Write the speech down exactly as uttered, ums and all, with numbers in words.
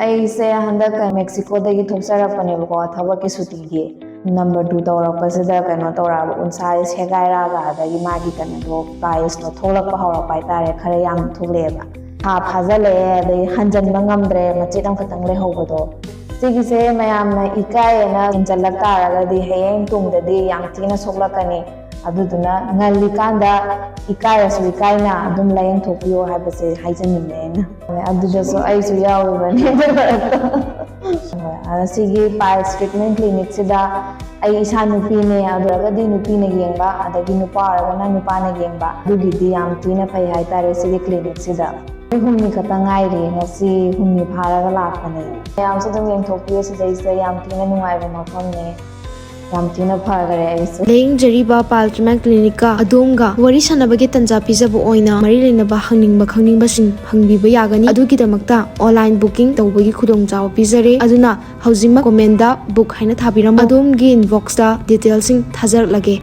ꯑꯩꯁꯦ ꯍꯟꯗꯛ ꯃꯦꯛꯁꯤꯀꯣꯗꯒꯤ ꯊꯣꯛꯆꯔꯛꯄꯅꯦꯕꯀꯣ, ꯊꯕꯛꯀꯤ ꯁꯨꯇꯤꯒꯤ꯫ ꯅꯝꯕꯔ ꯇꯨ ꯇꯧꯔꯛꯄꯁꯤꯗ ꯀꯩꯅꯣ ꯇꯧꯔꯛꯑꯕ, ꯎꯟꯁꯥꯁꯦ ꯁꯦꯒꯥꯏꯔꯛꯑꯒ, ꯑꯗꯒꯤ ꯃꯥꯒꯤ ꯀꯩꯅꯣꯗꯣ, ꯄꯥꯏꯜꯁꯇꯣ ꯊꯣꯛꯂꯛꯄ ꯍꯧꯔꯛꯄ ꯍꯥꯏꯇꯥꯔꯦ, ꯈꯔ ꯌꯥꯝꯅ ꯊꯣꯛꯂꯛꯑꯦꯕ꯫ ꯊꯥ ꯐꯥꯖꯜꯂꯛꯑꯦ, ꯑꯗꯩ ꯍꯟꯖꯟꯕ ꯉꯝꯗ꯭ꯔꯦ, ꯃꯆꯦꯠ ꯑꯃꯈꯛꯇꯪ ꯂꯩꯍꯧꯕꯗꯣ꯫ ꯁꯤꯒꯤꯁꯦ ꯃꯌꯥꯝꯅ ꯏꯀꯥꯏꯌꯦꯅ ꯍꯦꯟꯖꯜꯂꯛ ꯇꯥꯔꯒꯗꯤ, ꯍꯌꯦꯡ ꯇꯨꯡꯗꯗꯤ ꯌꯥꯝ ꯊꯤꯅ ꯁꯣꯛꯂꯛꯀꯅꯤ꯫ ꯑꯗꯨꯗꯨꯅ ꯉꯜꯂꯤꯀꯥꯟꯗ ꯏꯀꯥꯏꯔꯁꯨ ꯏꯀꯥꯏꯅ ꯑꯗꯨꯝ ꯂꯥꯏꯌꯦꯡꯊꯣꯛꯄꯤꯌꯣ ꯍꯥꯏꯕꯁꯦ ꯍꯥꯏꯖꯅꯤꯡꯉꯦ ꯑꯩꯅ꯫ ꯑꯗꯨꯗꯁꯨ ꯑꯩꯁꯨ ꯌꯥꯎꯔꯤꯕꯅꯤ꯫ ꯑꯗ ꯁꯤꯒꯤ ꯄꯥꯏꯜꯁ ꯇ꯭ꯔꯤꯠꯃꯦꯟ ꯀ꯭ꯂꯤꯅꯤꯛꯁꯤꯗ ꯑꯩ ꯏꯁꯥ ꯅꯨꯄꯤꯅꯦ, ꯑꯗꯨ ꯑꯣꯏꯔꯒꯗꯤ ꯅꯨꯄꯤꯅ ꯌꯦꯡꯕ, ꯑꯗꯒꯤ ꯅꯨꯄꯥ ꯑꯣꯏꯔꯒꯅ ꯅꯨꯄꯥꯅ ꯌꯦꯡꯕ, ꯑꯗꯨꯒꯤꯗꯤ ꯌꯥꯝ ꯊꯤꯅ ꯐꯩ ꯍꯥꯏꯇꯥꯔꯦ ꯁꯤꯒꯤ ꯀ꯭ꯂꯤꯅꯤꯛꯁꯤꯗ꯫ ꯅꯨꯃꯤꯠ ꯍꯨꯝꯅꯤ ꯈꯛꯇ ꯉꯥꯏꯔꯤ, ꯉꯁꯤ ꯍꯨꯝꯅꯤ ꯐꯥꯔꯒ ꯂꯥꯛꯄꯅꯦ꯫ ꯃꯌꯥꯝꯁꯨ ꯑꯗꯨꯝ ꯌꯦꯡꯊꯣꯛꯄꯤꯌꯨ, ꯁꯤꯗꯩꯁꯤꯗ ꯌꯥꯝ ꯊꯤꯅ ꯅꯨꯡꯉꯥꯏꯕ ꯃꯐꯝꯅꯦ, ꯌꯥꯝ ꯊꯤꯅ ꯐꯈꯔꯦ ꯑꯩꯁꯨ꯫ ꯂꯥꯌꯦꯡꯖꯔꯤꯕ ꯄꯥꯏꯜꯁ ꯇ꯭ꯔꯤꯠꯃꯦꯟ ꯀ꯭ꯂꯤꯅꯤꯛꯀ ꯑꯗꯣꯝꯒ ꯋꯥꯔꯤ ꯁꯥꯟꯅꯕꯒꯤ ꯇꯥꯟꯖꯥ ꯄꯤꯖꯕ ꯑꯣꯏꯅ ꯃꯔꯤ ꯂꯩꯅꯕ ꯍꯪꯅꯤꯡꯕ ꯈꯪꯅꯤꯡꯕꯁꯤꯡ ꯍꯪꯕꯤꯕ ꯌꯥꯒꯅꯤ꯫ ꯑꯗꯨꯒꯤꯗꯃꯛꯇ ꯑꯣꯟꯂꯥꯏꯟ ꯕꯨꯀꯤꯡ ꯇꯧꯕꯒꯤ ꯈꯨꯗꯣꯡꯆꯥꯕ ꯄꯤꯖꯔꯦ꯫ ꯑꯗꯨꯅ ꯍꯧꯖꯤꯛꯃꯛ ꯀꯣꯃꯦꯟꯗ "ꯕꯨꯛ" ꯍꯥꯏꯅ ꯊꯥꯕꯤꯔꯝꯃꯨ꯫ ꯑꯗꯣꯝꯒꯤ ꯏꯟꯕꯣꯛꯁꯇ ꯗꯤꯇꯦꯜꯁꯤꯡ ꯊꯥꯖꯔꯛꯂꯒꯦ꯫